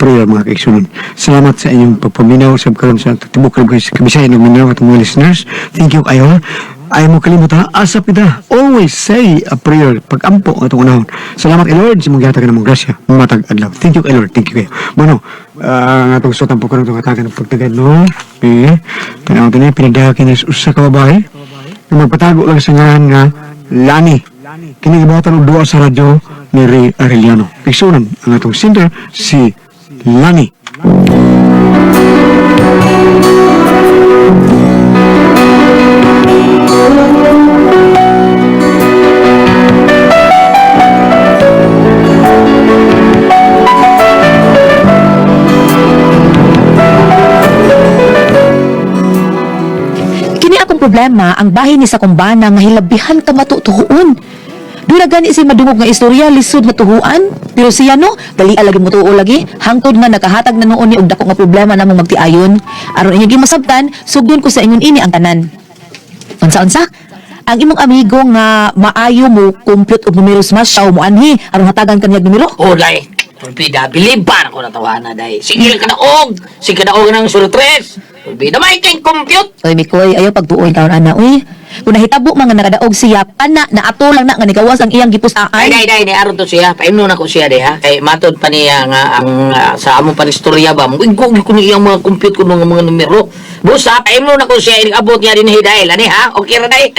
prayer, mga kaigsunan. Salamat sa inyong pagpaminaw sa karon sa tibok Kabisaya ng Mindanao atong mga listeners. Thank you kayo. Ay mo kalimot ha, asap kita. Always say a prayer pag-ampo ang atong unahon. Salamat kay Lord sa mga gihatag ng grasya matag adlaw. Thank you kay Lord. Thank you kayo. Mano, ang atong sutan po karon itong hatagan ng pagtagad, no? Eh, tanaw ito niya, pinadaki niya sa usa ka babae na magpatago lang sa ngalan nga Lani. Kini gibuhatan og duwa sa radyo ni Ray Arellano. Igsunan ang atong singer si Lani. Kini akong problema ang bahin ni sa kumbana nga hilabihan ka matutuon. Doon na gani si madungog nga istorya lisod matuhuan. Pero siya no, dali lagi mo tuo lagi, hangtod nga nakahatag na noon ni og dako nga problema namong magtiayon. Aron inyo gimasabtan, sugdon ko sa ingon ini ang tanan. Unsa-unsa? Ang imong amigo nga maayo mo compute og numeros mas siya mo anhi aron hatagan kaniya numero. Oh, day. Pulbida, biliban ako natawa na, day. Sige ka na og! Sige na og ng 03! Pulbida, may king compute! Oy Mikoy, ayaw pagtuoy taon ana uy. Kung nahitabo mga nakadaog siya, pana na ato lang na nga nikawas ang iyang gipustaan. Ay, day, day, ni aron to siya. Paimno na ko siya, day, ha? Kay matod pa niya nga ang sa among panistorya ba, muigo ko ni iyang mga compute ko ng mga numero. Busa, paimno na ko siya, inabot niya din dahil. Ani, ha? Okay ra, day?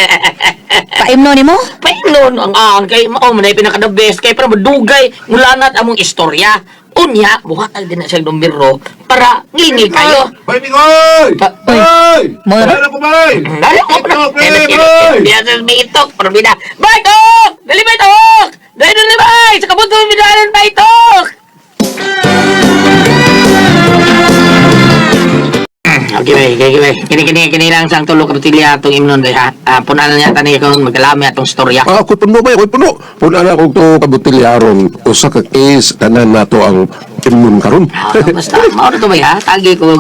Paimno nimo? Paimno, ang kay mao man ay pinaka the best kay para madugay mulanat among istorya. Unya, buhatag din na siya numero para ngilngil kayo. Bay, Mikoy! Bay! Mo na ba? Ano ko, bay? Dali ko na. Itok, bay! Biasa may itok, pero bida. Bay, tok! Dali bay, tok! Dali, dali, bay! Sa kabuto, bidalan, bay, tok! Okay, bay, okay, bay. Kini, kini, kini lang sang tulo ka botilya atong imnon, bay, ha? Ah, punan na niya tani kung magkalami atong storya. Ah, ako'y puno, bay, ako'y puno. Puno na akong to kabutilya ron. Usa ka case, tanan na to ang imnon karon. Ah, basta, mao na to, bay, ha? Tagi ko,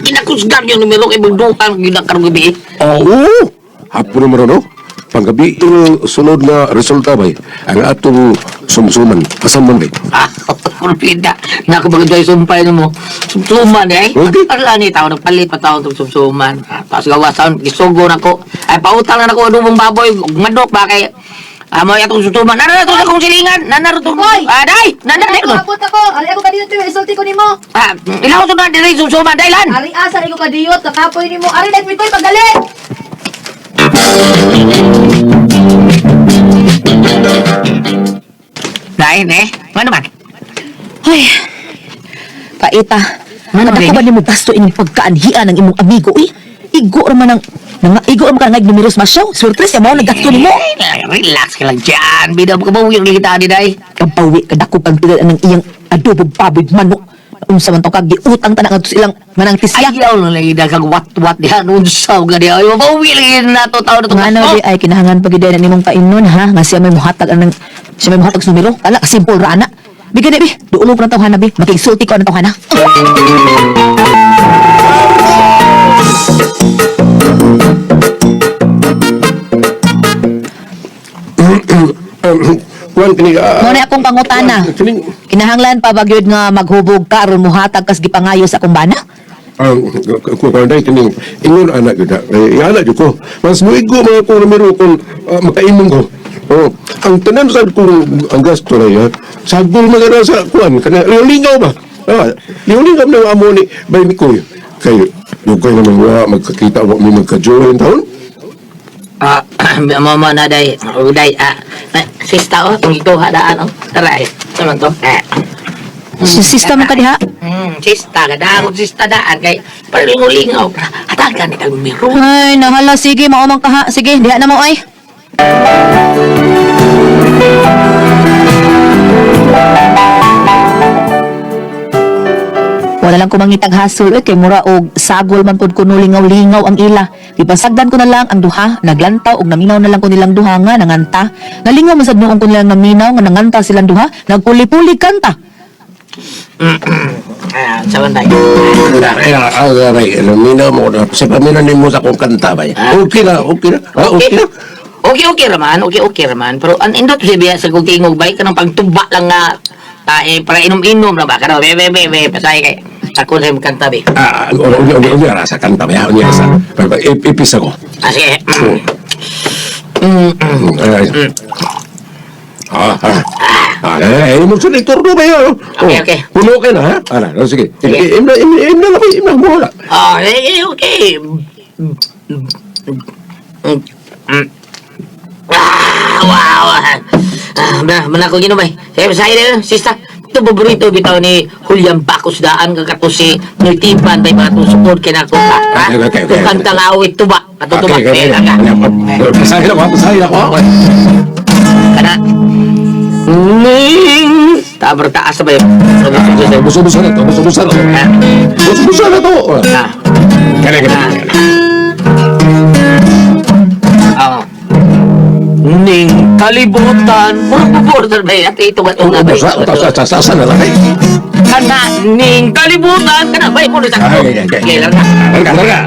kinakusgan yung numero kay magdukan, ginakarong gabi. Oo! Hapon naman, no? Panggabi, yung sunod na resulta, bay. Ang atong sumsuman. Asan man, bay? Ah, Pulpida. Naku, bagay sumpay mo. Sumsuman eh. Okay. Ala ni tao nagpalit pa tao itong sumsuman. Ah, tapos gawa sa gisugo na ko. Ay pautang na nako adobong baboy ug manok ba kay Amo atong sumsuman. Nana to sa kong silingan. Nana to. Hoy! Ah, day. Nana Ari day. ko abot ako. Ari ako kadiyot pero isulti ko nimo. Ah, ilaw to na diri sumsuman daylan. Ari asa ko kadiyot kakapoy nimo. Ari dai pitoy pagdali. Day ne. Ngano man? Ay, paita. Ano, Ano Benny? ba nimo gasto ining pagkaanhian ng imong amigo, uy? Igo ra man ang nga igo ra man ka nga numeros masyaw. Surprise ya mao naggasto nimo. Eh, relax ka lang dyan. Bida mo kabawi ang kita ni day. Kabawi ka dako pag ang iyang adobo baboy manok. Unsa man to kag giutang tanan ngadto silang manang tisya. Ay, ilaw lang lagi daghang wat-wat diha unsa nga diha. Ay, mabawi lagi na to tao na to. Nga ano di ay kinahangan pag na nimong paimnon ha nga siya may muhatag anang siya may muhatag sa numero. Ala simple ra ana. Bigyan na bi, duulong pa ng tawhana bi. Makigsulti ko ang tawhana. Kuan, kini... Mo na akong pangutana. Kini... Kinahanglan pa ba gyud nga maghubog ka aron muhatag kas gipangayo sa akong bana? Ang kung kanday kining ingon anak gyud na. Eh, anak gyud ko. Mas muigo mga kung numero kung makaimong ko. Oh, ang tanan sa kung ang gasto na yan, sagol man na sa kuan kana lingaw ba? Ah, lingaw na amo ni bay Mikoy. Kay dugay naman wa magkakita wa mi magka-join taon. Ah, mama na day. Uday, ah, sista oh, ang ikuha daan oh. Tara eh. Naman to. Eh. Sista mo ka diha. Sista ka daan, sista daan kay palingaw-lingaw. Hatagan ni kag numero. Ay, nahala sige mao man ka ha. Sige, diha na mo ay. Wala lang ko mangitag hasol eh, kay mura og sagol man pud kuno lingaw-lingaw ang ila. Gipasagdan ko na lang ang duha, naglantaw og naminaw na lang ko nilang duha nga nanganta. Nalingaw man sad noon ko nilang naminaw nga nanganta silang duha, nagpuli-puli kanta. Ah, sa banday. Ay, aray, mo na. Sa pamina nimo sa akong kanta bay. Okay na, okay na. Ah, okay na. Okay, okay raman, okay, okay raman. Pero ang indot siya biya sa kong tingog bay kanang pagtuba lang nga Ah, eh, para inom-inom na ba? Kano, be, be, be, be, pasay kay. Ako na yung kanta, be. Ah, unya unya unya rasa kanta ba? Unya rasa. Ipis ako. Ah, sige. Ay. Ah, ah. Ah, eh, mo sa turno ba yun? Okay, okay. Puno ka na, ha? Ala, oh, sige. Sige. Imna, imna, imna na, imna mo na. Ah, eh, eh, okay. Ah, wow. Ah, na, mana ko ginumay. Sige, pasay na, sista. Ito paborito bitaw ni Julian Bacos daan kagato si Nultipan tayo mga itong support kay nako ka. Ha? Okay. Itong kantang awit tuba. Ato tuba. Okay, okay. Eh, ka. Pasahin ako, ha? Pasahin ako. Kana. Ning. Tabar taas na ba yun? Buso-buso na to, buso-buso na to. Ha? Buso-buso na to. Ah. Kaya, kaya, kaya. Ah. Ning kalibutan. Puro puro ba yun? At ito ba ito nga ba Sa, sa, sa, sa, sa na lang, eh. Kana ning kalibutan. Kana ba? Puro sa Ay, ay, ay. Okay lang na. Larga, larga.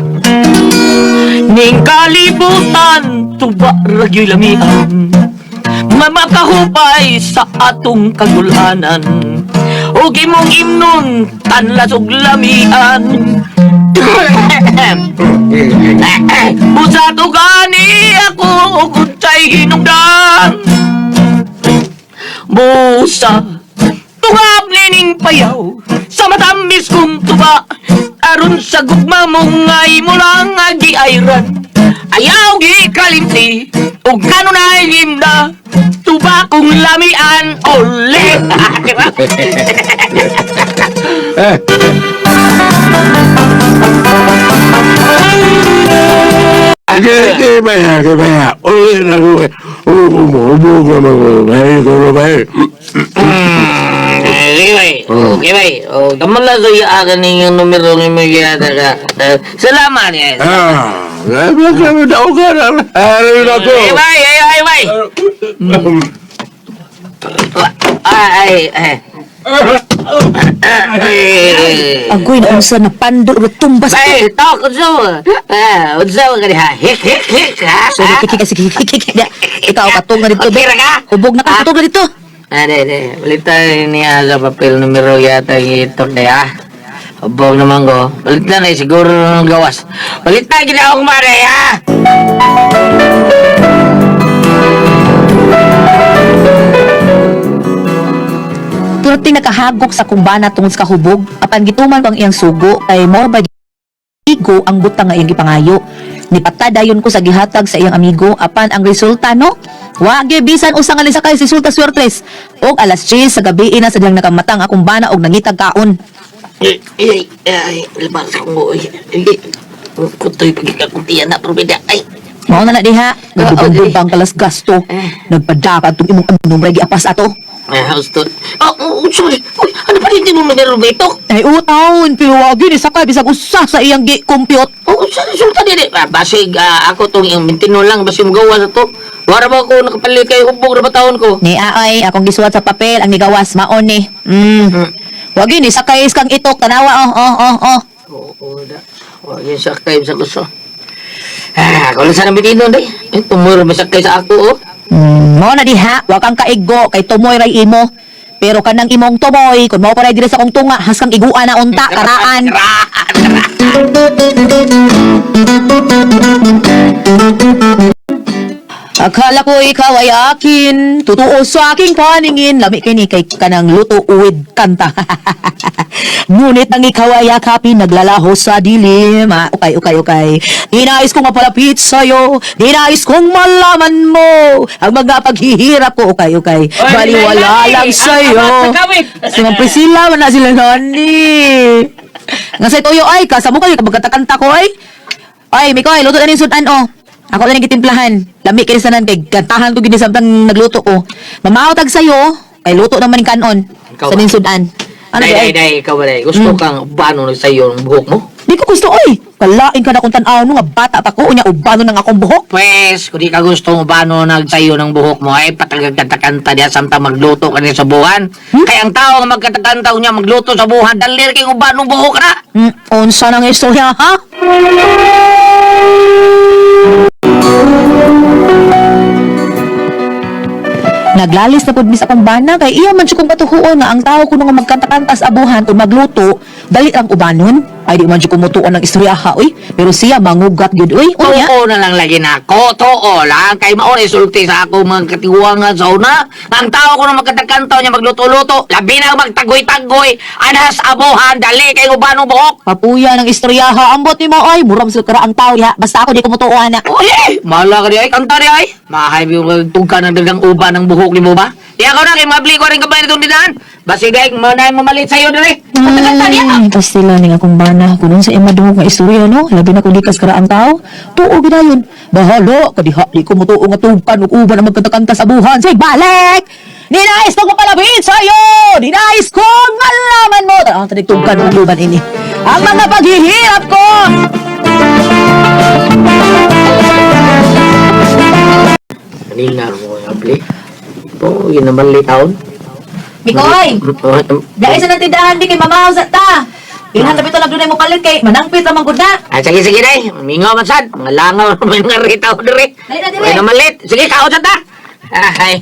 Ning kalibutan, tuba ragyo'y lamian. Mamakahupay sa atong kagulanan. Ug imong imnon, tanlas og lamian. Busa to gani ako ug unsay hinungdan. Busa tungab nining payaw sa matamis kong tuba aron sa gugma mo ngay mo lang agi-ayran. Ayaw gi kalimti ug kanunay himna tuba kong lamian uli. Di ba? Eh, Ke ba ke ba. Uli na ko. Ubo ubo na ko. Bay ko bay. Okay, bay. Okay, bay. Oh, kaman lang sa iya akin ninyong numero ng mga yata ka. Salamat, yes. Ah, eh, ka daw ka na. Ay, nako. Okay, bay. Ay, ay, bay. Ay, ay, ay. Ay. Agoy na unsa na pandol ug tumbas. Bay, tok, unsa mo? Ah, unsa mo kaniha? Hik, hik, hik, ha? Sorry, kiki kasi kiki kiki. Ikaw katong na dito. Okay ra ka? Hubog na ka katong na dito. Ah, di, di. Balitan niya sa papel numero yata itok na ha. Hubog naman ko. Balitan na eh, siguro ng gawas. Balitan gina akong mare, ha? Turting nakahagok sa kumbana tungod sa kahubog, apan gituman ko ang iyang sugo kay more ba igo ang butang nga iyang gipangayo. Nipata dayon ko sa gihatag sa iyang amigo apan ang resulta no, wa gyud bisan usa nga lisakay si Sulta Suertres. Og alas 10 sa gabi na sa diyang nakamatang akong bana og nangitag kaon. Ay, ay, ay, labas akong uy. Ay, kutoy pagkakakuntiyan na, probida. Ay, Mao na na diha, nagdubang-dubang kalas gasto. Nagpadaka atong imong aminom ra giapas ato. Ay, gusto. Oh, oh, sorry. Uy, ano pa rin mo numero ba ito? Ay utaon, pero wa gyud ni sakay bisag usa sa iyang gi-compute. Oh, sa resulta din eh. Ah, basig, ah, ako tong iyang mintino lang, basig magawa sa to. Wala ba ako nakapalit kay hubog na ba taon ko? Ni aay, akong gisuwat sa papel ang nigawas maon ni. Wa gyud ni sakay kang itok tanawa oh oh oh oh. Oo, oo, da. Huwag yung sakay sa gusto. Ah, ako lang sana bitino, day. Eh, tumuro masakay sa ako, oh. Mao na diha, wa kang kaigo kay tumoy ray imo. Pero kanang imong tumoy, kun mao pa ray diri sa akong tunga, haskang iguan na unta karaan. Akala ko ikaw ay akin, totoo sa aking paningin. Lami kini kay kanang luto uwid kanta. Ngunit ang ikaw ay yakapin, naglalaho sa dilim. Ah, okay, okay, okay. Dinais kong mapalapit sa'yo, dinais kong malaman mo ang mga paghihirap ko. Okay, okay. Baliwala lang sa'yo. Si Ma'am Priscilla, wala sila nani. Nga sa tuyo ay, kasamo kayo, kapag ko ay. Ay, Mikoy, luto na rin sudan, oh. Ako na rin gitimplahan. Lami kini sanan kay kantahan ko gini samtang nagluto ko. Mamaw tag sayo, kay luto naman yung kanon. Ikaw Sa ba? ning sudan. Ano Day, ba? day, Ay? day, ikaw ba, day? Gusto kang ubano na sa'yo ng buhok mo? Di ko gusto oy. Kalain ka na kung tan-aw no nga bata pa ko unya ubano nang akong buhok. Pwes, kung di ka gusto ubano nagsayo ng buhok mo, ay patagagkanta-kanta diya samtang magluto ka niya sa buhan. Kaya ang tao nga magkanta-kanta niya magluto sa buhan, dalir kay ubano buhok na. Unsa nang istorya ha? Naglalis na pud mi sa akong bana kay iya man siya kong katuhuon nga ang tao kuno nga magkanta-kanta sa abuhan kung magluto, dali ang ubanon. Ay di man siya kumutuon ng istoryaha oy, pero siya mangugat gyud oy. Unya. Tuo na lang lagi na ako. Tuo lang. Kay maoray sulti sa ako mga katiwangan sa una. Ang tao ko na magkantakantaw niya magluto-luto. Labi na magtagoy-tagoy. Anas abuhan. Dali kay ubanong buhok. Papuya ng istoryaha ambot nimo oy, muram sa kara ang tao diha. Basta ako di kumutuon na. Oye! Mala ka di ay. Kanta di ay. Mahay yung tugka ng dagang uban ng buhok ni mo ba? Di ako na kay mabli ko rin kabay nitong dinaan. Basig ay manay mamalit sa'yo diri. Kanta diya. Ay, sila ning akong bana. Kung sa ima duhog nga istorya, no? Labi na kung likas kara ang tao. Tuo ginayon. Bahala, kadiha, di ko mutuo nga tugpan ug uban ang magkantakanta sa buhan. Sige, balik! Ninais kong mapalabit sa'yo! Ninais kong malaman mo! Ang tanig tugpan ug uban ini. Ang mga paghihirap ko! Kanina mo abli. Po, yun naman litaon. Mikoy! Dahil sa tindahan di kay mamahaw sa ta! Ilhan na bitaw nagdunay mo palit kay manangpit ramang gud na. Ay, sige, sige, day. Mingaw man sad. Mga langaw naman nga ritaw diri. Dali na, diri. Uy, namalit. Sige, kaon sad ta. Ay.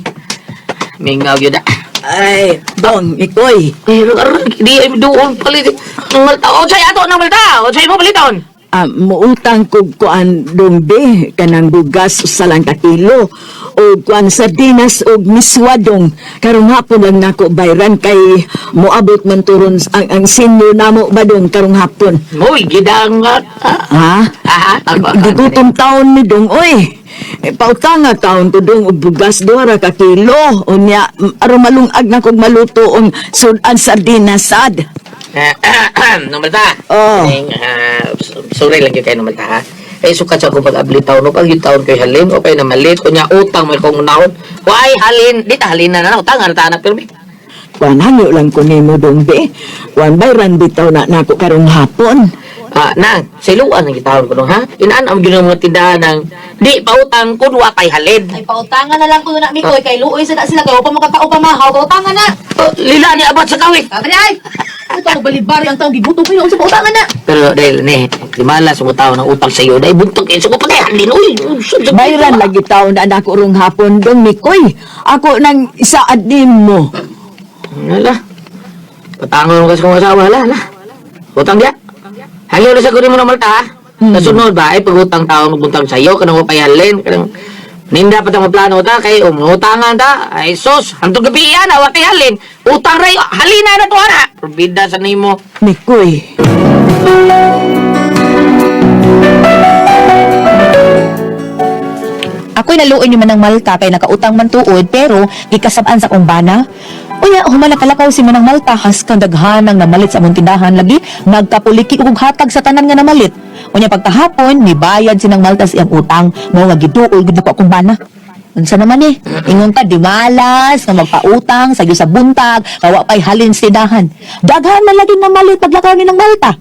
Mingaw yun na. Ay, dong, ikoy. Pero aron, di ay doon palit. Malta. O, say ato nang malta. O, say mo paliton. Ah, muutang kog kuan dong be kanang bugas usa lang ka kilo o kuan sardinas og miswa dong karong hapon lang nako bayran kay moabot man turon ang senior namo ba dong karong hapon. Moy, gidang nga. Ha? Ah, ah, Gigutom taon ni dong oy. Eh, pautanga taon ko dong og bugas 2 ka kilo unya aron malungag na kog maluto ang sudan sardinas sad. Numalta. Oh. Ning, sorry lang kayo numalta ha. Eh, sukat sa akong pag-abli taon. O pag yung taon ko'y halin, o kay namalit, o niya utang may kong unahon. Why halin? Di ta halin na na, utang na ta na pirmi. Kuan hangyo lang ko nimo dong be. Kuan bayran bitaw na nako karong hapon. Ah, nang, siluan ang gitawon ko nung ha. Inaan ang ginawa mga tindahan ng di pautang kun wa kay halin. Ay pautangan na lang ko na Mikoy kay luoy sa na sila kay upa makakaupa mahaw pautangan na. Oh, lila ni abot sa kawit. Kami ay. Ito balibari ang taong gigutom kayo unsa pautangan na. Pero dahil ni, limala sumutaw ng utang sa iyo, dahil buntog eh, suko pa kay halin. Uy, Bayran lagi taon na nako rong hapon dong Mikoy. Ako nang isaad nimo. Hala. Patangon mo kasi kung asawa, hala, hala. Utang diya. Hangyo na sa kunin mo na malta, ha? Kasunod ba, ay pag-utang tao magbuntang sa'yo, kanang upay halin, kanang ninda pa tang plano ta, kay umutangan ta, ay sus, hantong gabi yan, awa kay halin, utang ray, halina na to, ana. Probida sa nimo. Mikoy. Ako'y naluoy ni Manang Malta kay nakautang man tuod pero gikasab-an sa akong bana. Unya, human nakalakaw si Manang Malta haskan daghan ang namalit sa among tindahan lagi nagkapuliki og hatag sa tanan nga namalit. Unya pagkahapon nibayad si Nang Malta sa iyang utang mao nga giduol gud nako akong bana. Unsa naman eh, ingon ka di malas nga magpautang sa sa buntag, kawa pa'y halin sa tindahan. Daghan man lagi namalit paglakaw ni Nang Malta.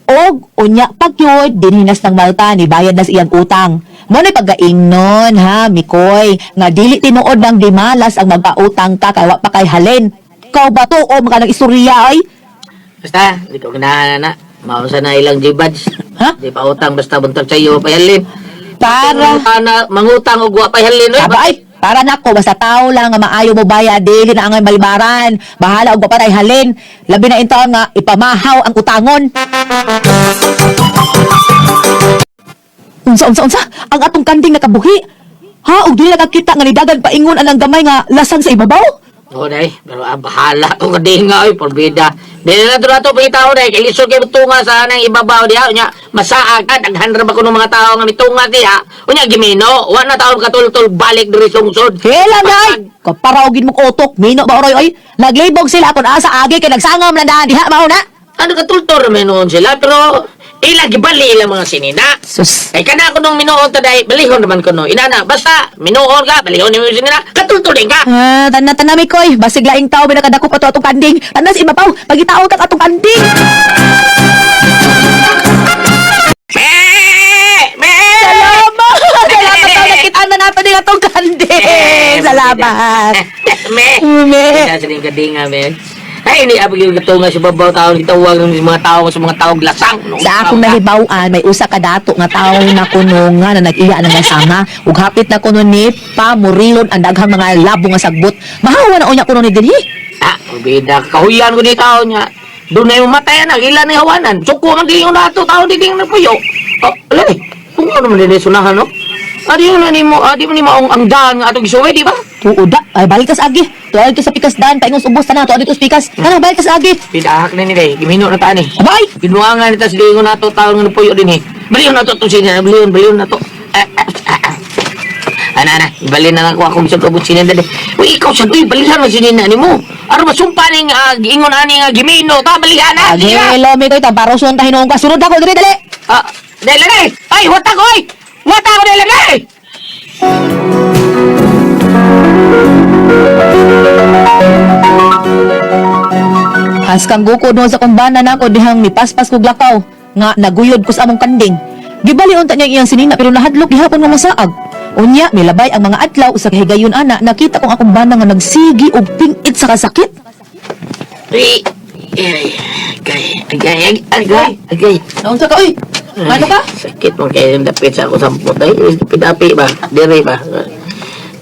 Og unya pagyud dinhinas ng Malta ni bayad na sa iyang utang. Mo na pagaingnon ha, Mikoy, nga dili tinuod ng dimalas ang magpautang ka kay wa pa kay halin. Ikaw ba to o maka ng istorya ay? Basta, hindi ko ganahan na. Mausa na ilang G-Badge. Ha? Di pa utang, basta buntag sa iyo, pay halin. Para Mangutang, mangutang og wa pay halin. Uy, Aba ay, para nako basta tao lang nga maayo mo bayad dili na angay malibaran. Bahala og patay halin. Labi na intaon nga ipamahaw ang utangon. Unsa unsa unsa ang atong kanding nakabuhi. Ha, og dili nakakita nga nidagan paingon anang gamay nga lasang sa ibabaw. Oo, day. Pero bahala ko kadinga, oy, porbida. Di na nato nato pangitao, day. Kay lisod kay tunga sa anang ibabaw diha. Unya, masaag ka. Daghan ra ba ko ng mga tao nga mitunga diha. Unya, gimino. Wa na taon katultol balik diri sungsod. Kailan day? Kaparaogin mo utok, mino ba oroy oy? Naglibog sila kon asa agi kay nagsangam na daan diha mao na. Ano katultol ra noon sila, pero ila gibali ilang mga sinina. Sus. Kay kana ko nung minuon ta day, balihon naman ko no. Inana, basta minuon ka, balihon nimo yung sinina, katultol din ka. Ah, tanan tanan koy, basig laing tao may nakadako pa to atong kanding. Tanas ibabaw, pagitaon kag atong kanding. Me! Me! Salamat! Salamat tao nakitaan na nato ning atong kanding. Salamat. Me! Me. Kaya sa kadinga, men. Ay, ni abig yung gato nga si babaw taon gitawag ng mga tao sa mga tao lasang. No, Sa akong nahibaw-an, may usa ka dato nga tawo na kuno nga na nag-iya ng sanga ug hapit na kuno ni pamurilon ang daghang mga labo nga sagbot. Mahawa na unya kuno ni dinhi. Ah, bida kahuyan ko ni tao niya. Doon na yung matay na, ilan na hawanan. Suko man di yung nato, tao di ding napuyo. Oh, alay, kung ano man din sunahan, no? Adi mo na nimo, adi mo ni maong ang daan nga atong gisuwi, di ba? Oo da, ay balik tas agi. Tuad ka sa pikas daan, paingon sa ubos tanan, tuad dito sa pikas. Kana balik tas agi. Pidahak na ni day, gimino na taan eh. Abay! Ginuangan ni tas di nato tao nga napuyo din eh. Baliyon na to itong sinya, baliyon, baliyon na to. Ah, ah, ah, ah. Ana, ana, ibalin na lang ko akong isang kabot sininda din. Uy, ikaw sa doy, balihan na sininda ni mo. Aron masumpa ning giingon ani nga gimino, ta balihan na. Agi, Sige na. lomi ko ito, baroson ta hinuong ka. Sunod ako, dali, dali! Ah, dahil na eh. Ay, wata ko ay! Wata ko dahil na eh! Haskang guko doon sa kumbana nako dihang mipaspas kog lakaw nga naguyod ko sa among kanding. Gibali unta niya iyang sinina pero nahadlok gihapon nga masaag. Unya milabay ang mga adlaw sa kahigayon ana nakita kong akong bana nga nagsigi og pingit sa kasakit. Ay, ay, agay, agay, agay, agay. Naunsa ka oy? Ano ka? Sakit mo kayo yung dapit sa ako sampot. Ay, pidapi ba? Dire ba?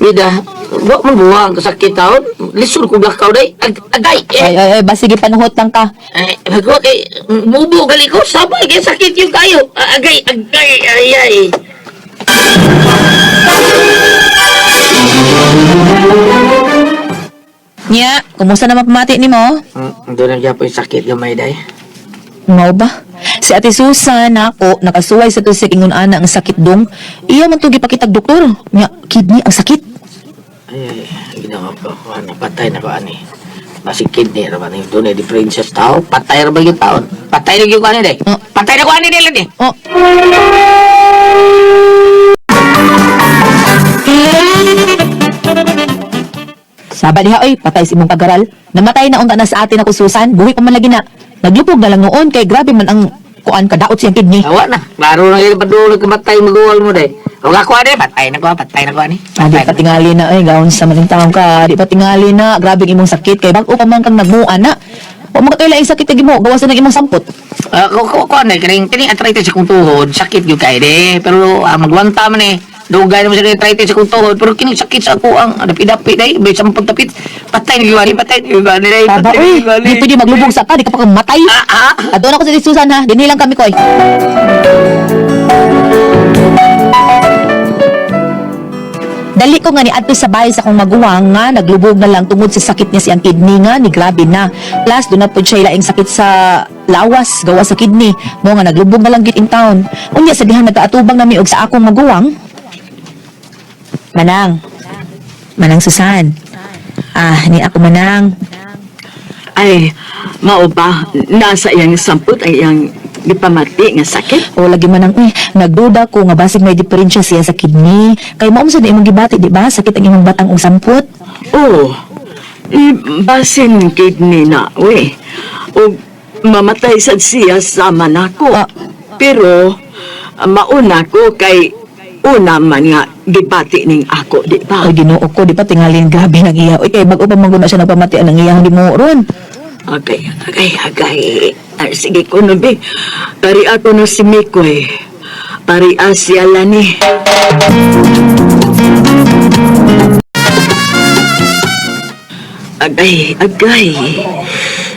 Bida, wa man buwa ang kasakit taon. Lisod ko lakaw day. Agay, eh. Ay ay ay basige panuhot lang ka. Ay, bago kay mubo gali ko sabay kay sakit yung kayo. Ah, agay, agay, ay, ay. Nya, kumusta na mapamati nimo? Doon ang gyapon yung sakit gamay day. Mao ba? Si Ate Susan nako nakasuway sa tusik ingon ana ang sakit dong. Iya man to gipakitag doktor. Nya kidney ang sakit. Ay, ay, ginawa ko. Ano, patay na ko, ani. Basi kidney, ra ba ni doon ay differentias tao. Patay ra ba yung taon? Patay na yung ani, day. Oh. Patay na ko, ani, day, day. Oh. Saba diha oy, patay si imong kagaral. Namatay na unta na sa atin ako Susan, buhi pa man lagi na. Naglupog na lang noon kay grabe man ang kuan kadaot siyang kidney. Awa na. Klaro na yun, padulog ka matay, maguwal mo, day. Huwag ako, ani. Patay na ko, patay na ko, ani. Ah, di pa tingali na oy, gaon sa maning taong ka, di pa tingali na. Grabe ang imong sakit kay bag-o pa man kang nagmuan na. Wa man ka kaila sakit kay mo, gawasan ang imong sampot. Ah, ko ko ko ani kining kining arthritis akong tuhod, sakit gyud kay de. Pero magwanta man eh. Dugay naman sa arthritis akong tuhod, pero kining sakit sa ako ang dapi-dapi day, may sampung tapit. Patay na gyud ani, patay na gyud ani day. Taba Patay na oy, gyud ani. di pwede maglubog sa ka, di ka pa kang matay. Ah, ah. Adto na ko sa Susan ha, dinhi lang kami koy. Dali ko nga ni adto sa bahay sa akong maguwang nga naglubog na lang tungod sa sakit niya siyang kidney nga ni grabe na. Plus doon na pud siya ilaing sakit sa lawas gawa sa kidney. Mo nga naglubog na lang gid in town. Unya sa dihang nagkaatubang nami og sa akong maguwang. Manang. Manang Susan. Ah, ni ako manang. Ay, mao ba nasa iyang sampot ang iyang gipamati nga sakit? O lagi man ang eh, nagduda ko nga basig may diferensya siya sa kidney. Kay mao man sad imong gibati, di ba? Sakit ang imong batang og sampot. Oo. Eh, basin kidney na, we. O mamatay sad siya sama nako. Ah. Pero mauna ko kay una man nga gibati ning ako, di ba? Ay Ginoo ko, di ba tingalin grabe nang iya. Oy kay bag-o pa man gud na siya nagpamatian ang iyang mo ron. Agay, agay, agay. Ay, sige ko no, be. Pari ako no si Mikoy. Pari Asia lani. Agay, agay.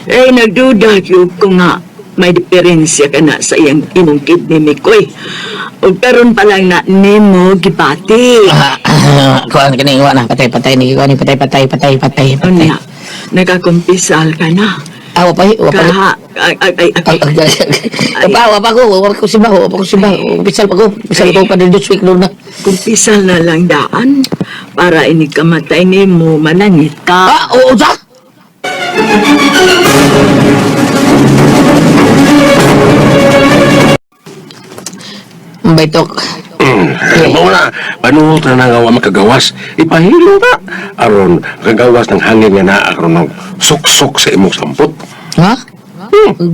Ay, nagduda gyud ko nga may diferensya ka na sa iyang imong kidney, Mikoy. O karon pa lang na nimo gibati. Ah, kuan kini wa na patay patay ni kuan patay patay patay patay patay. Unya, nakakumpisal ka na. Ah, wa pa wa pa. Kaha, ay, ay, ay, Ay, ay, ay. Pa, wa pa ko, wa pa ko simba, wa pa ko simba. Pisal pa ko, pisal ko pa din week na. Kumpisal na lang daan para inikamatay ni mo manangit ka. Ah, oo, sa. Baitok. Mao na, panuhot na nga wa makagawas. Ipahilo na. Aron, kagawas ng hangin nga naa aron ng suksok sa imong sampot. Ha?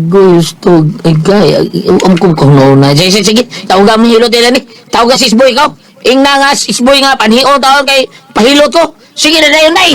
Gusto, agay, am ko kung no na. Sige, sige, sige. Tawag mo hilot nila ni. Tawag si Isboy ko. Ingna nga, si Isboy nga, panhion taon kay pahilot ko. Sige na dayon, day.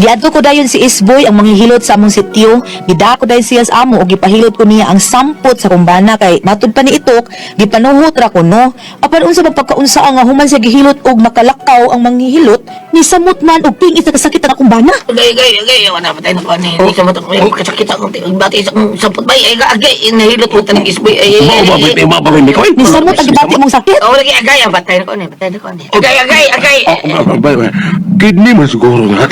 Giadto ko dayon si Isboy ang manghihilot sa among sityo. Gidako dayon siya sa amo ug gipahilot ko niya ang sampot sa kumbana kay matud pa ni itok gipanuhot ra ko no. Apan unsa ba pagkaunsa nga human siya gihilot og makalakaw ang manghihilot ni samot man og pingit sa kasakit ang akong bana. Agay, agay, agay. Wala pa tayo nakuha ni. Hindi sa mata ko. Kasakit akong bati sa akong sampot bay. Ay, agay. Nahilot ko taning isboy. Ay, ay, ay, Mao ba ay. ba ba ba ko? Ni samot ang gibati mong sakit. Oh, lagi agay. Ang batay na ko ni. Batay na ko ni. Agay, agay, agay. Oh, ba, kidney man siguro nga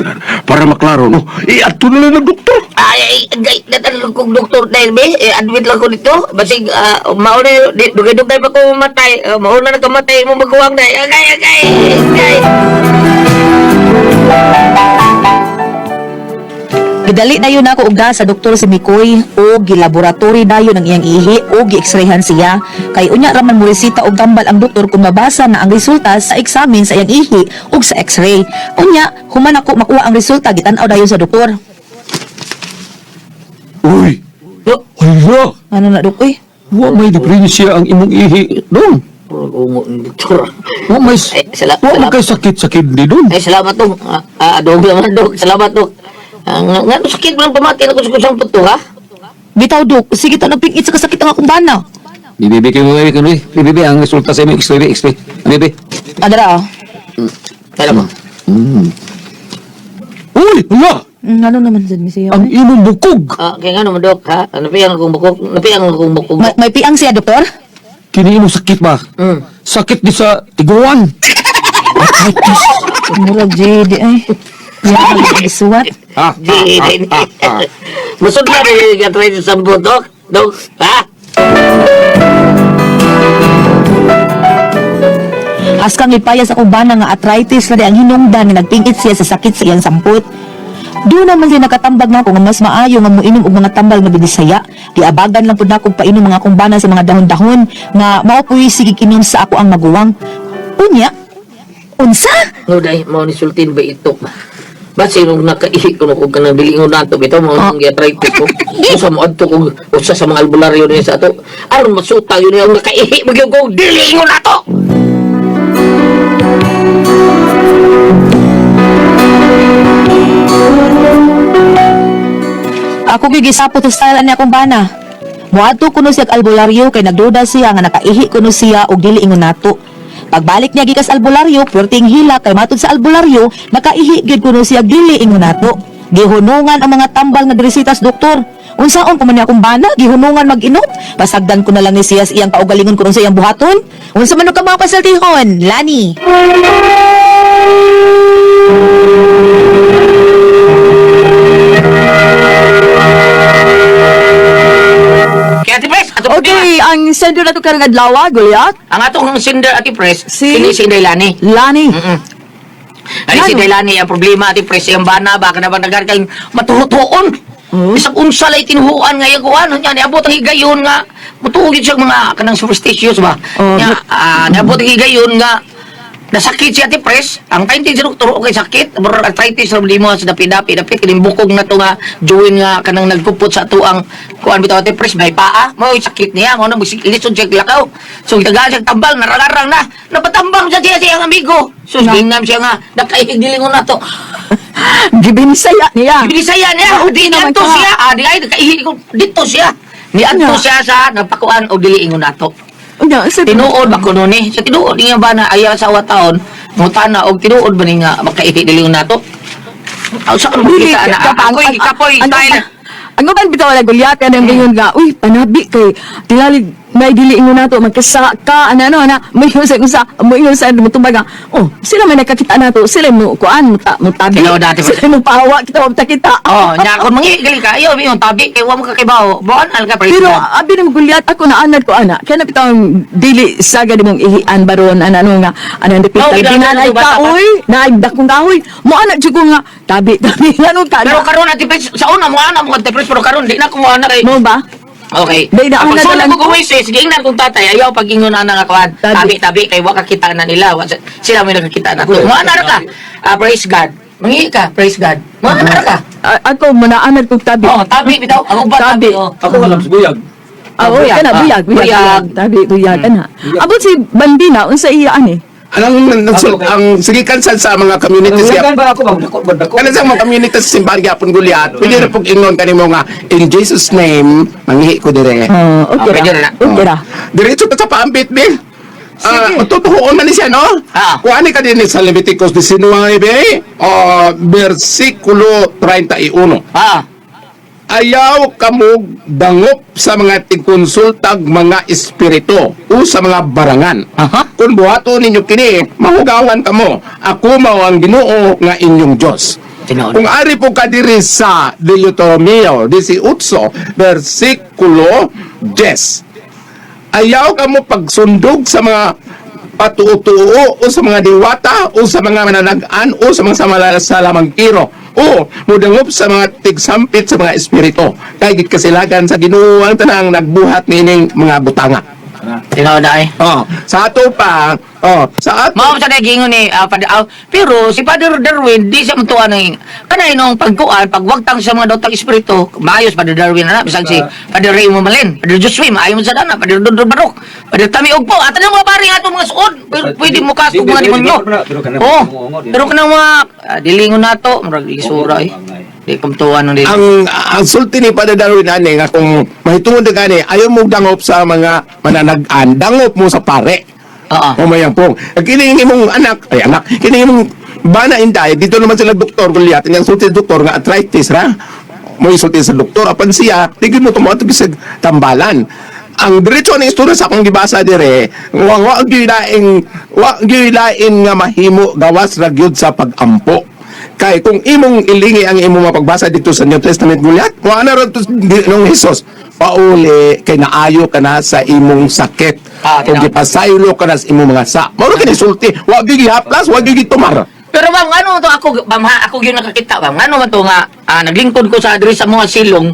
para maklaro no. Iadto na lang ng doktor. Ay, ay, agay. Natanong kong doktor dahil be. Eh, admit lang ko dito. Basig, mauna, dugay-dugay pa ko mamatay. Mauna na kamatay mo maguwang dahil. Agay, agay, agay. Gidali na yun ako og sa doktor si Mikoy o gilaboratory dayon ang iyang ihi o gi-x-rayhan siya. Kay unya raman mo resita og tambal ang doktor kung mabasa na ang resulta sa eksamen sa iyang ihi ug sa x-ray. Unya, human ako makuha ang resulta gitan-aw dayon sa doktor. Uy. Hala. Ano na dok uy? Wa may diferensya ang imong ihi dong. Ungo ng doktor. Wa may Ay, wa may salamat. kay sakit sa kidney dong. Ay, salamat dok. Dog naman dok. Salamat dok. Nga, nga, sakit mo lang pamati na ko sa kusang puto, ha? Bitaw dok, sige ta nagpingit sa kasakit ang akong bana. Bibi kayo mo kayo bibi ang resulta sa imong X-ray X-ray. Bibi. Adara. Oh. Kailan mo? Uy, hala. Ano naman sad mi siya? Ang imong bukog. Kaya nga naman, Dok, ha? Napiang akong bukog. Napiang akong bukog. May piang siya doktor? Kini imong sakit ba? Sakit di sa tiguan. Arthritis. Murag JD ay. Ya, isuwat. Ah, Di, di, di. Masud na rin yung try sa sampo, Dok. Dok, ha? Askang ipaya sa kubana nga arthritis na di ang hinungdan nga nagpingit siya sa sakit sa iyang sampot. Doon naman siya nakatambag na ako nga mas maayo nga moinom og mga tambal nga binisaya. Giabagan lang pud nako painom mga kumbana sa mga dahon-dahon nga mao puy sige kinom sa ako ang maguwang. Unya, unsa? No, dahil mao ni Sultan ba ito? Basi nung nakaihi ko nung kanang dili ko nato bitaw mao nang arthritis ko. Usa mo adto ko usa sa mga albularyo niya sa ato. Aron masuta yun yung nakaihi magyud ko dili ko nato. Ako gyud gisapot sa style ani akong bana. Moadto kuno siya og albularyo kay nagduda siya nga nakaihi kuno siya og dili ingon nato. Pagbalik niya gikas albularyo, perting hila kay matud sa albularyo, nakaihi gyud kuno siya dili ingon nato. Gihunungan ang mga tambal nga resitas doktor. Unsaon pa man niya akong bana, gihunungan mag-inom. Pasagdan ko na lang ni siya sa iyang kaugalingon kuno sa iyang buhaton. Unsa man ka mga pasaltihon, Lani? Kaya Ate Pres, ato Okay, ang sender na to karong adlaw, Goliath. Ang atong sender Ate Pres, Si? kini si Inday Lani. Lani. Ay, si Lano? Delani, ang problema, Ate Pres, yung bana, baka na ba nagar kay matuhutuon. Bisag unsa lay tinuhuan nga iyang kuan, nya niabot ang higayon nga mutuo gyud siya mga kanang superstitious ba. Oh. Nya niabot ang higayon nga nasakit siya Ate Pres, ang time sa doktor okay sakit, pero arthritis ra mo sa dapi-dapi, dapit kining bukog na to nga join nga kanang nagkupot sa tuang kuan bitaw Ate Pres may paa, mao sakit niya, mo na lisod siya lakaw. So gitagaan siya tambal, naralarang na, napatambang siya siya siyang amigo. So ginam siya nga nakaihig dilingon na to. Gibinisaya niya. Binisaya niya, Ah, di naman niadto ka. siya. Di ay nakaihi ko dito siya. Niadto Nga. siya sa napakuan og dili ingon nato. Unya, sa Tinuod ba kuno ni? Sa tinuod niya ba na ayaw sa awa taon, mutana og tinuod ba ni nga makaihi dili ingon nato? Aw sa kan Dili, makita na ako'y kapoy style. Ang uban bitaw na Goliath kanang gayon nga, uy, panabi kay tingali may dili ingon nato magkasa ka ana ano ana may usa usa mo ingon sa mo tubag nga, oh sila may nakakita nato sila mo kuan mo, mo tabi Tinuod natin. sila mo pahawa kita mo kita. Oh, nya kung mangigali ka, ayaw mi tabi kay wa mo kakabaw. Buan al ka praise Pero God. abi ni Goliath ako na anad ko ana. Kaya na bitaw ang dili saga di mong ihian baron ana ano nga ana No, dapit ginanay ginanay ko bata ka pa. oy naay dakong kahoy. Mo ana jud ko nga tabi tabi ano ka Pero na. karon Ate Pres, sa una mo ana mo Ate Pres, pero karon di na ko mo ana kay Mo ba? Okay. Day na, Ang ang pagsulat nadalan ko kung sis, giingnan kong tatay, ayaw pag ingon na nga kuan. Tabi. Tabi, tabi, kay wa kakita na nila. Wa, sila may nakakita na. Mga ana ka. Praise God. Mangi ka, praise God. Mga ana ka. Ako manaanad kog tabi. Oh, tabi bitaw. Ako ba tabi? Tabi. Oh. Ako alam sa buyag. Ah, oy, Buyag. kana buyag, buyag, Buyag. buyag. Tabi, buyag kana. Abot si Bandina unsa iya ani? Anong ang sige kansan sa mga communities Ulagan ba ako ba? Dako ba dako? Kana sa mga community sa simbahan gyapon gulyat, pwede ra pug ingon kanimo nga in Jesus name manghi ko dire. Oh, okay Ah, pwede ra. na. Okay ra. Diretso ta sa paambit be. Ah, tutuon man ni siya no? Ah. Kuani ka din sa Leviticus 19, versikulo 31. Ayaw kamog dangop sa mga tigkonsultag mga espiritu o sa mga barangan. Aha. Kung buhaton ninyo kini, mahugawan kamo. Ako mao ang Ginoo nga inyong Dios. Tinuod. Kung ari po ka diri sa Deuteronomio 18, versikulo 10. Ayaw kamo pagsundog sa mga patuo-tuo o sa mga diwata o sa mga mananag-an o sa mga salamangkiro o mudangop sa mga tigsampit sa mga espiritu kay gikasilagan sa Ginoo ang tanang nagbuhat niining mga butanga. Tinuod na eh. Oh, sa ato pa, oh, sa ato Mao sa nagingon ni Father, pero si Father Darwin di siya mutuan ng kanay nung pagkuan pagwagtang sa mga dotang espiritu maayos Father Darwin na bisan si Father Ray Mamalin, Father Joshua maayo man sa dana, Father Dodor Barok, Father Tami Ugpo ato ng mga pari ato mga suod pero pwede mo kaso mga demonyo. Oh, pero kanang mga dilingon nato murag isura eh. Di kumtuan ng dili. Ang sulti ni Father Darwin ani nga kung mahitungod na gani ayaw mo dangop sa mga mananag-an, dangop mo sa pare. Oo. O mayang pong. Kini imong anak, ay anak, kini imong bana inday, dito naman sila doktor, kulyat, ang sulti sa doktor nga arthritis ra. Mo isulti sa doktor, apan siya, tigil mo tumato bisag tambalan. Ang diretso ni istorya sa akong gibasa dire, wa gyud laing wa gyud lain nga mahimo gawas ra gyud sa pagampo. Kay kung imong ilingi ang imong mapagbasa dito sa New Testament gulyat, wa na ra to nung Hesus. Pauli kay naayo ka na sa imong sakit. Ah, Kung gipasaylo ka na sa imong mga sa. Mao ra kini sulti, wa gyud gihaplas, wa gyud gitumar. Pero ma'am, ano to ako, ma'am ha, ako yung nakakita, ma'am. Ano man to nga, naglingkod ko sa diri sa mga silong,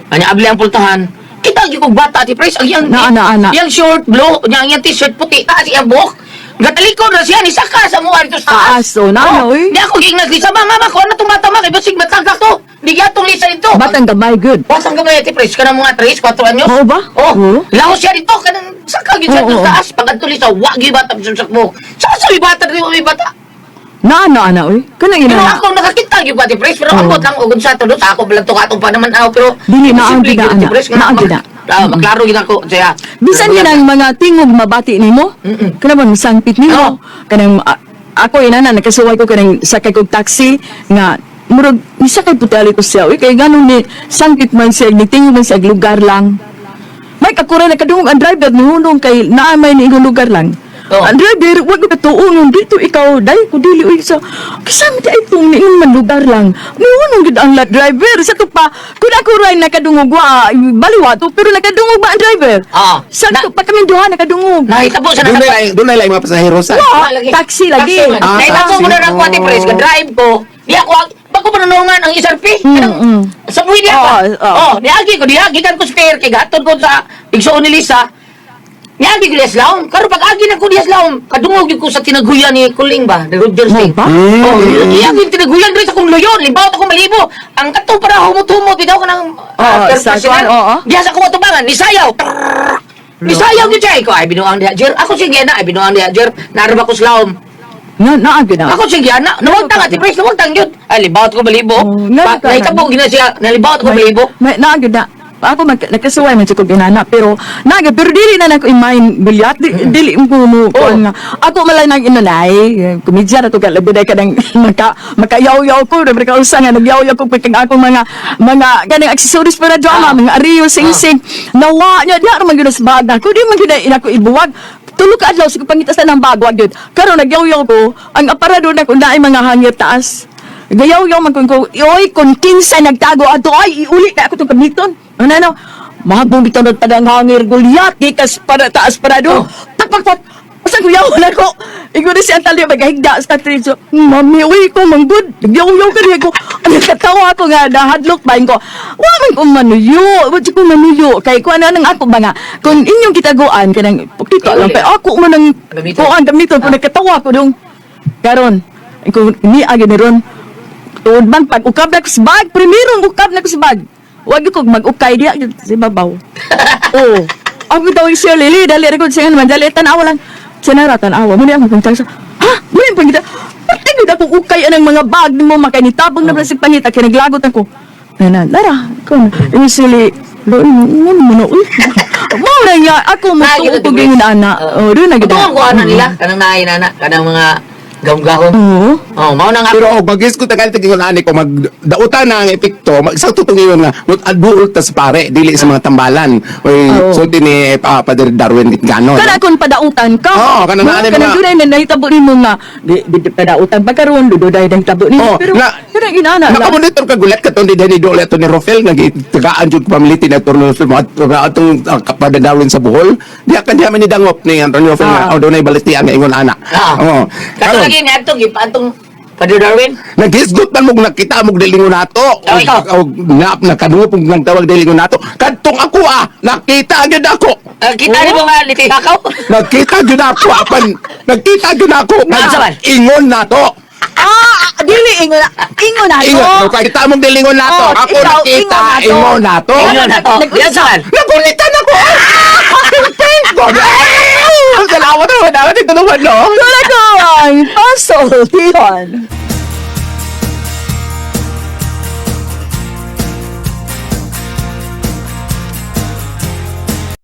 anya abli ang pultahan. Kita gyud kog bata ti Pres, ang iyang Na, na, na. iyang short blue, nya ang iyang t-shirt puti, taas iyang buhok. Gatalikod na siya ni saka sa mua dito sa taas. Taas, oh, na, na, Oh, oy. Di ako giingnan Lisa, ma'am, mama, ko ano tong bata ma, kay basig matagak to. Di gyatong Lisa dito. Batang gamay good. Batang gamay ti Pres, kanang mga 3, 4 anyos. Oo ba? Oh, Oo. lahos siya dito kanang saka gyud siya Oo, dito oo. sa taas. Pag adto Lisa, wa gyud bata sa buhok. Sa sa bata diri may bata. Na na ana oy. Kanang Pero ina. ako nakakita gyud ba ti Pres, pero Oo. ambot lang og unsa to do sa ako balang to katong pa naman ako pero Dili, naang simple gid na, gyud, ti ana. Pres, nga Naang gid na. Maklaro gyud ako siya. Bisan kanang mga tingog mabati nimo. Kanang man sangpit nimo. Kanang ako inana nakasuway ko kanang sakay kog taxi nga murag nisakay putali ko siya. Uy kay ganun ni sangpit man siya ni tingog man siya og lugar lang. Mike, ako ra nakadungog ang driver nihunong kay naa may niingon lugar lang. Oo. Ang driver, wag ka tuon dito ikaw dai ko dili uy sa kasama ti ay tong niingon man lugar lang. Nihunong gid ang driver sa to pa kun ako ra nakadungog wa baliwa to pero nakadungog ba ang driver? Oo. Sa to pa kami duha nakadungog. Nahitabo sa Doon na lang, doon na lang mga pasahero sa. Wa, taxi lagi. Taxi man. Ah, Nahitabo taxi. mo na ako ati Pres, Oh. ga-drive ko. Di ako bago pa nanungan ang SRP. Kanang sa buwi niya pa. Oo, oo. Oh, niagi ko diha gikan ko spare kay gaton ko sa igsuon ni Lisa. Niagi ko diha sa laom. Karon pag agi na ko diha sa laom, kadungog gyud ko sa tinaguyan ni Kuling ba, ni Roger Singh. ba? Oh, iya gyud tinaguyan diri sa akong luyon, libaw ako malibo. Ang kato para humot-humot bitaw kanang Oo, sa kuan, oo. Diha sa akong atubangan, nisayaw. Trrrr. Nisayaw gyud siya ko ay binuang diha jer. Ako sige na ay binuang diha jer. Narba ko sa laom. Nga naa gyud na. Ako sige na, nawag tang ati Pres, nawag tang yun. Ay libawt ko malibo. Oh, nga ka na. Nahitabo gina siya, nalibawt ko malibo. May naa gyud na. Ako mag, nakasuway man jud kog inana pero naa gyud pero dili na nako i-mind bilyat di, dili ko mo kuan nga ako malay nang inanay komedya na to ka labi ka nang makayaw-yaw ko dapat ka usa nga nagyaw-yaw ko pag akong mga kanang accessories para drama mga ariyo sing-sing nawa nya diha ra man gyud sa bag nako di man gyud na ako ibuwag tulo ka adlaw sa pangita sa nang bag wag gyud karon nagyaw-yaw ko ang aparador nako naay mga hangir taas. Gayaw-yaw man kun ko, oy, kung kinsa nagtago ato, ay, iuli na ako itong gamiton. Ano, ano? Mahabong bitaw na padang hangir, gulyat, gikas para taas para do. Tak, tak, tak. Asa ko yaw na ko. Igo na siya ang tali, magahigda sa triso. Mami, uy, ko manggod. Nagyaw-yaw ka niya ko. Ang katawa ko nga, nahadlok ba ko. Wa man ko manuyo, wa ko manuyo. Kay ko ano nang ako ba nga, kung inyong kitaguan, kanang, kita lang, kay ako man ang, Gamiton. kuan, gamiton, kung nagkatawa ko dong. Karon, kung ni agi ni ron, tuod man pag ukab na ko sa bag, primerong ukab na ko sa bag. Wag ko mag-ukay diya si babaw. Oo. Ako daw siya lili, dali ra ko siya naman, dali tan-awa lang. Sinara tan-awa mo niya akong sa. Ha? Wala yung pangita. Pati gud akong ukay anang mga bag nimo makanitabang na sig pangita kay naglagot ako. Nana, lara, ko na. Usually, loy, ngano mo na, uy. Mao na nga, ako mo Naa, tuo gyud ko ganyan, ana. Oh, doon na gid. Tuon ko ana nila, kanang naay na na, kanang mga gahom-gahom. Oo. Oh, mao na nga. Pero og magis ko tagal tig ani ko magdautan na ang epekto, magsakto tong ingon nga adbuol ta sa pare dili sa mga tambalan. Oy, Oo. sulti ni Padre Darwin Gano. Kana kon padautan ka. Oo, kanang Mga naani kanang mga- dunay na nahitabo nimo nga di padautan pa karon duday nahitabo nimo. Oh, Pero kanang inana lang. Nakamonitor ka gulat ka ni Danny Dole ato ni Rofel nga gitagaan jud pamiliti na turno sa mga atong Padre Darwin sa Bohol. Diya ka diya man ni dangop ni Antonio Rofel nga oh, dunay balitian nga ingon ana. Ah. Oo. Kato Karon, lagi nga atong gipaatong Padre Darwin. naghisgot man mong nakita mong dilingon nato. Oh, ikaw. Og na nakaduo pong nagtawag dilingon nato. Kadtong ako ah, nakita gyud ako. Ah, kita ni mo nga litihakaw. Nagkita gyud ako apan nagkita gyud ako Nga, nga ingon nato. Ah, dili ingon na. Ingon na Ingon, to. nakita mong dilingon nato. Oh, Ako ikaw, nakita ingon nato. ingon nato. Ingon na to. Yan saan? Nagulitan ako. Pink ko. Salamat naman, dapat itulungan no. Wala ko ang pasultihan.